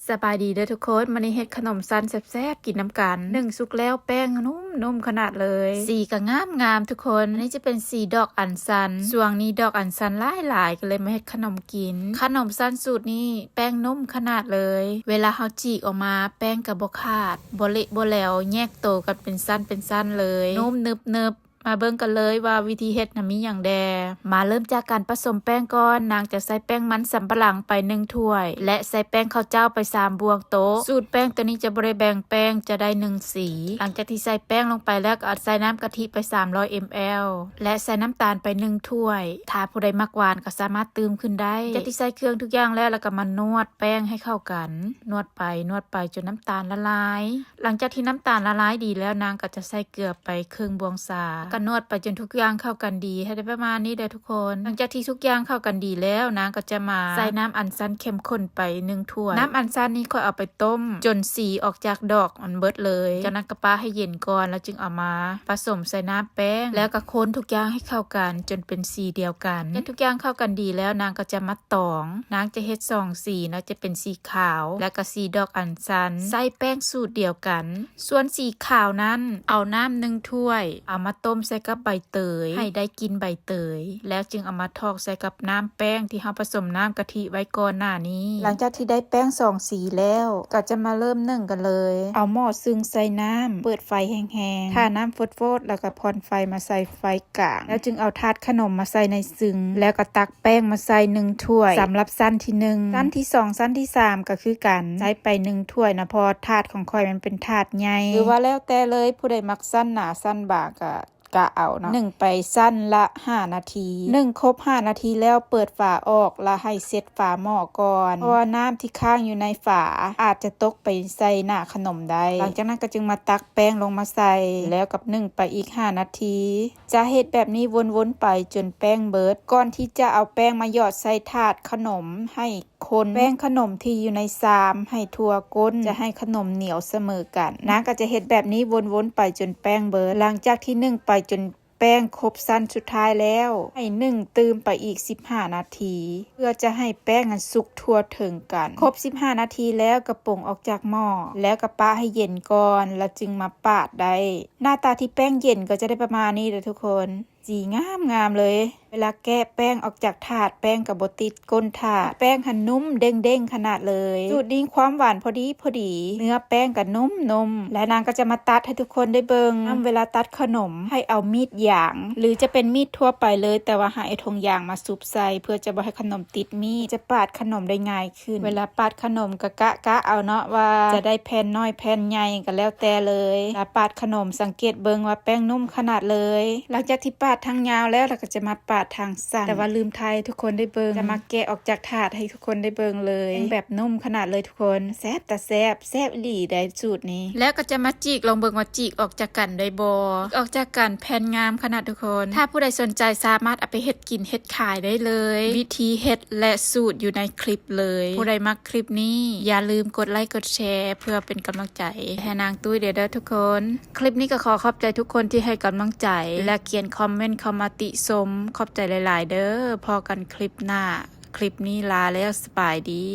ສະບາຍດີເດີທຸກຄົນ, ມື້ນີ້ເຮັດຂະໜົມຊັ້ນແຊບໆກິນນຳກັນ. ໜຶ້ງສຸກແລ້ວແປ້ງນຸ້ມໆຂະໜາດເລີຍ. ສີກໍງາມໆທຸກຄົນ. ອັນນີ້ຈະເປັນສີດອກອັນຊັນ. ຊ່ວງນີ້ດອກອັນຊັນຫຼາຍໆ ກໍເລີຍມາເຮັດຂະໜົມກິນ. ຂະໜົມຊັ້ນສູດນີ້ແປ້ງນຸ້ມຂະໜາດເລີຍ. ເວລາເຮົາຈີກອອກມາ ແປ້ງກໍບໍ່ຂາດ, ບໍ່ເລະບໍ່ແຫຼວ, ແຍກໂຕກັນເປັນຊັ້ນເປັນຊັ້ນເລີຍ. ນຸ້ມໜຶບໆ. ມາເບິ່ງກັນເລີຍວ່າວິທີເຮັດນະມີຫຍັງແດ່. ມາເລີ່ມຈາກການປະສົມແປ້ງກ່ອນ. ນາງຈະໃສ່ແປ້ງມັນສຳປະຫຼັງໄປໜຶ່ງຖ້ວຍ ແລະ ໃສ່ແປ້ງເຂົ້າເຈົ້າໄປສາມບ່ວງໂຕະ. ສູດແປ້ງໂຕນີ້ຈະບໍ່ໄດ້ແບ່ງແປ້ງ, ຈະໄດ້ໜຶ່ງສີ. ຫຼັງຈາກທີ່ໃສ່ແປ້ງລົງໄປແລ້ວ ກໍໃສ່ນ້ຳກະທິໄປສາມຮ້ອຍເອັມແອລ ແລະ ໃສ່ນ້ຳຕານໄປໜຶ່ງຖ້ວຍ. ຖ້າຜູ້ໃດມັກຫວານກໍສາມາດຕື່ມຂຶ້ນໄດ້. ຈາກທີ່ໃສ່ເຄື່ອງທຸກຢ່າງແລ້ວ ແລ້ວກໍມານວດແປ້ງໃຫ້ເຂົ້າກັນ. ນວດໄປນວດໄປຈົນນ້ຳຕານລະລາຍ. ຫຼັງຈາກທີ່ນ້ຳຕານລະລາຍດີແລ້ວ, ນາງກໍຈະໃສ່ເກືອໄປເຄິ່ງບ່ວງຊາ, ກໍນວດໄປຈົນທຸກຢ່າງເຂົ້າກັນດີ, ໃຫ້ໄດ້ປະມານນີ້ເດີທຸກຄົນ. ຫຼັງຈາກທີ່ທຸກຢ່າງເຂົ້າກັນດີແລ້ວ, ນາງກໍຈະມາໃສ່ນ້ຳອັນຊັນເຂັ້ມຂຸ້ນໄປໜຶ່ງຖ້ວຍ. ນ້ຳອັນຊັນນີ້ຂ້ອຍເອົາໄປຕົ້ມຈົນສີອອກຈາກດອກມັນເບິດເລີຍ. ຈາກນັ້ນກໍປະໃຫ້ເຢັນກ່ອນ, ແລ້ວຈຶ່ງເອົາມາປະສົມໃສ່ນ້ຳແປ້ງ, ແລ້ວກໍຄົນທຸກຢ່າງໃຫ້ເຂົ້າກັນຈົນເປັນສີດຽວກັນ. ເມື່ອທຸກຢ່າງເຂົ້າກັນດີແລ້ວ, ນາງກໍຈະມາຕອງ. ນາງຈະເຮັດສອງສີເນາະ, ຈະເປັນສີຂາວ ແລ້ວກໍສີດອກອັນຊັນ, ໃຊ້ແປ້ງສູດດຽວກັນ. ສ່ວນສີຂາວນັ້ນ ເອົານ້ຳໜຶ່ງຖ້ວຍ ເອົາມາຕົ້ມໃສ່ກັບໃບເຕີຍ ໃຫ້ໄດ້ກິ່ນໃບເຕີຍ, ແລ້ວຈຶ່ງເອົາມາຖອກໃສ່ກັບນ້ຳແປ້ງທີ່ເຮົາປະສົມນ້ຳກະທິໄວ້ກ່ອນໜ້ານີ້. ຫຼັງຈາກທີ່ໄດ້ແປ້ງສອງສີແລ້ວ ກໍຈະມາເລີ່ມໜຶ້ງກັນເລີຍ. ເອົາໝໍ້ຊຶງໃສ່ນ້ຳ, ເປີດໄຟແຮງໆ, ຖ້ານ້ຳຟົດໆ ແລ້ວກໍຜ່ອນໄຟມາໃສ່ໄຟກາງ, ແລ້ວຈຶ່ງເອົາຖາດຂະໜົມມາໃສ່ໃນຊຶງ ແລ້ວກໍຕັກ ແປ້ງມາໃສ່ໜຶ່ງຖ້ວຍ ສຳລັບຊັ້ນທີໜຶ່ງ. ຊັ້ນທີສອງ ຊັ້ນທີສາມກໍຄືກັນ, ໃສ່ໄປໜຶ່ງຖ້ວຍນະ, ເພາະວ່າຖາດຂອງຂ້ອຍມັນເປັນຖາດໃຫຍ່ ຫຼືວ່າແລ້ວແຕ່ເລີຍ, ຜູ້ໃດມັກຊັ້ນໜາຊັ້ນບາງກໍກະເອົາເນາະ. ໜຶ້ງໄປຊັ້ນລະຫ້ານາທີ. ໜຶ້ງຄົບຫ້ານາທີແລ້ວ ເປີດຝາອອກ ແລ້ວໃຫ້ເຊັດຝາໝໍ້ກ່ອນ, ເພາະວ່ານ້ຳທີ່ຄ້າງຢູ່ໃນຝາອາດຈະຕົກໄປໃສ່ໜ້າຂະໜົມໄດ້. ຫຼັງຈາກນັ້ນກໍຈຶ່ງມາຕັກແປ້ງລົງມາໃສ່ ແລ້ວກັບໜຶ້ງໄປອີກຫ້ານາທີ. ຈະເຮັດແບບນີ້ວົນໆໄປຈົນແປ້ງເບິດ. ກ່ອນທີ່ຈະເອົາແປ້ງມາຫຍອດໃສ່ຖາດຂະໜົມ, ໃຫ້ຄົນແປ້ງຂະໜົມທີ່ຢູ່ໃນຊາມໃຫ້ທົ່ວກົ້ນ, ຈະໃຫ້ຂະໜົມໜຽວສະເໝີກັນ. ນາງກໍຈະເຮັດແບບນີ້ວົນໆໄປຈົນແປ້ງເບິດ. ຫຼັງຈາກທີ່ໜຶ້ງໄປຈົນແປ້ງຄົບຊັ້ນສຸດທ້າຍແລ້ວ, ໃຫ້ໜຶ້ງຕື່ມໄປອີກສິບຫ້ານາທີ ເພື່ອຈະໃຫ້ແປ້ງນັ້ນສຸກທົ່ວເຖິງກັນ. ຄົບສິບຫ້ານາທີແລ້ວກໍປົງອອກຈາກໝໍ້, ແລ້ວກໍປະໃຫ້ເຢັນກ່ອນ, ແລ້ວຈຶ່ງມາປາດໄດ້. ໜ້າຕາທີ່ແປ້ງເຢັນກໍຈະໄດ້ປະມານນີ້ເດີທຸກຄົນ. ສີງາມໆເລີຍ. ເວລາແກະແປ້ງອອກຈາກຖາດ, ແປ້ງກໍບໍ່ຕິດກົ້ນຖາດ. ແປ້ງຫັ້ນນຸ້ມເດ້ງໆຂະໜາດເລີຍ. ສູດນີ້ຄວາມຫວານພໍດີໆ, ເນື້ອແປ້ງກໍນຸ້ມໆ. ແລະ ນາງກໍຈະມາຕັດໃຫ້ທຸກຄົນໄດ້ເບິ່ງ. ນຳເວລາຕັດຂະໜົມ, ໃຫ້ເອົາມີດຢາງ ຫຼື ຈະເປັນມີດທົ່ວໄປເລີຍ, ແຕ່ວ່າໃຫ້ເອົາຖົງຢາງມາຊຸບໃສ່ ເພື່ອຈະບໍ່ໃຫ້ຂະໜົມຕິດມີດ, ຈະປາດຂະໜົມໄດ້ງ່າຍ ຂຶ້ນ. ເວລາປາດຂະໜົມກໍກະກະເອົາເນາະ ວ່າຈະໄດ້ແຜ່ນນ້ອຍແຜ່ນໃຫຍ່ກໍແລ້ວແຕ່ເລີຍ. ເວລາປາດຂະໜົມສັງເກດເບິ່ງວ່າແປ້ງນຸ້ມຂະໜາດເລີຍ. ຫຼັງຈາກທີ່ປາດທາງຍາວແລ້ວ ລະກໍຈະມາປາດທາງສັ້ນ. ແຕ່ວ່າລືມຖ່າຍໃຫ້ທຸກຄົນໄດ້ເບິ່ງ. ຈະມາແກະອອກຈາກຖາດໃຫ້ທຸກຄົນໄດ້ເບິ່ງເລີຍ. ແປ້ງແບບນຸ້ມຂະໜາດເລີຍທຸກຄົນ. ແຊບຕາແຊບ, ແຊບອີ່ຫຼີໄດ໋ສູດນີ້. ແລ້ວກໍຈະມາຈີກລອງເບິ່ງວ່າຈີກອອກຈາກກັນໄດ້ບໍ່? ອອກຈາກກັນແຜ່ນງາມຂະໜາດທຸກຄົນ. ຖ້າຜູ້ໃດສົນໃຈສາມາດເອົາໄປເຮັດ ກິນເຮັດຂາຍໄດ້ເລີຍ. ວິທີເຮັດ ແລະ ສູດຢູ່ໃນຄລິບເລີຍ. ຜູ້ໃດມັກຄລິບນີ້ ຢ່າລືມກົດໄລກົດແຊ ເພື່ອເປັນກຳລັງໃຈໃຫ້ນາງຕຸ້ຍເດີທຸກຄົນ. ຄລິບນີ້ກໍຂໍຂອບໃຈທຸກຄົນທີ່ໃຫ້ກຳລັງໃຈ ແລະ ຂຽນຄອມເມັນເຂົ້າມາຕິຊົມ. ຂອບໃຈຫຼາຍໆເດີ. ພໍ້ກັນຄລິບໜ້າ. ຄລິບນີ້ລາແລ້ວ, ສະບາຍດີ.